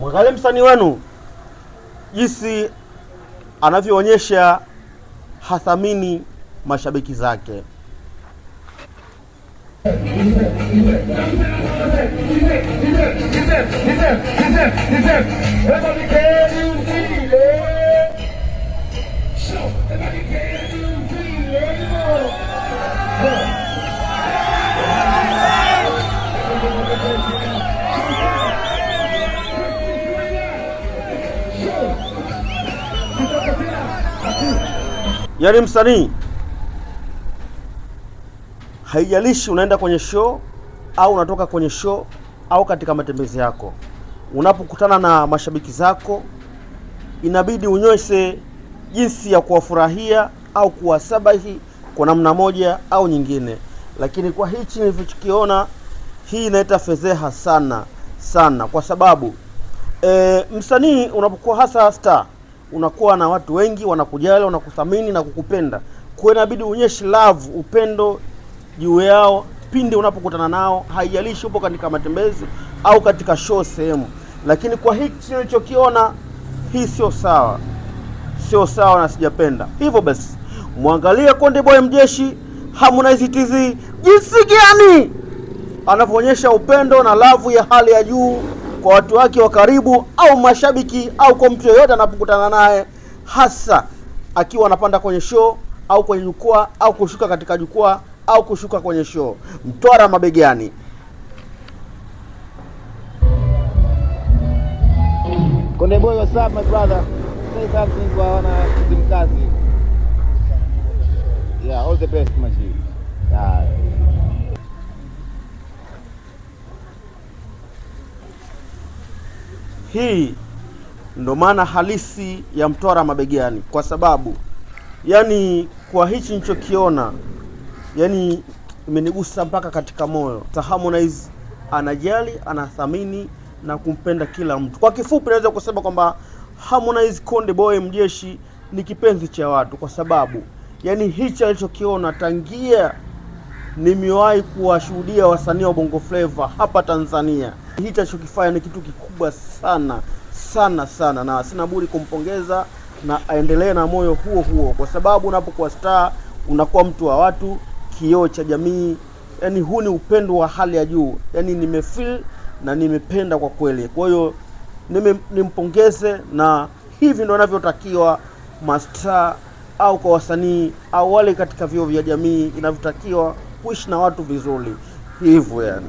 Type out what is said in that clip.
Mwangalie msanii wenu jinsi anavyoonyesha hathamini mashabiki zake. Yaani msanii, haijalishi unaenda kwenye show au unatoka kwenye show au katika matembezi yako, unapokutana na mashabiki zako inabidi unyoshe jinsi ya kuwafurahia au kuwasabahi kwa namna moja au nyingine. Lakini kwa hichi nilivyokiona, hii inaleta fedheha sana sana, kwa sababu msanii unapokuwa hasa star, unakuwa na watu wengi wanakujali, wanakuthamini na kukupenda. Kwa hiyo inabidi uonyeshe love, upendo juu yao pindi unapokutana nao, haijalishi upo katika matembezi au katika show sehemu. Lakini kwa hichi nilichokiona, hii sio sawa, sio sawa na sijapenda. Hivyo basi mwangalie Konde Boy Mjeshi Harmonize TZ jinsi gani anavyoonyesha upendo na love ya hali ya juu kwa watu wake wa karibu au mashabiki au kwa mtu yeyote anapokutana naye, hasa akiwa anapanda kwenye show au kwenye jukwaa au kushuka katika jukwaa au kushuka kwenye show. Mtwara mabegani. Konde Boy, what's up my brother? Say something kwa wana Kizimkazi. Yeah, all the best my G. Yeah. Hii ndo maana halisi ya Mtwara mabegani, kwa sababu kwa hichi nilichokiona, imenigusa mpaka katika moyo. Harmonize anajali, anathamini na kumpenda kila mtu. Kwa kifupi naweza kusema kwamba Harmonize Konde Boy Mjeshi ni kipenzi cha watu, kwa sababu hichi alichokiona tangia nimewahi kuwashuhudia wasanii wa Bongo Flava hapa Tanzania, hichi alichokifanya ni kitu kikubwa sana sana sana, na sina budi kumpongeza na aendelee na moyo huo huo, kwa sababu unapokuwa star unakuwa mtu wa watu, kioo cha jamii. Huu ni upendo wa hali ya juu, nimefeel na nimependa kwa kweli. Kwa hiyo nimpongeze, na hivi ndio inavyotakiwa mastar au kwa wasanii au wale katika vyuo vya jamii, inavyotakiwa kuishi na watu vizuri hivyo.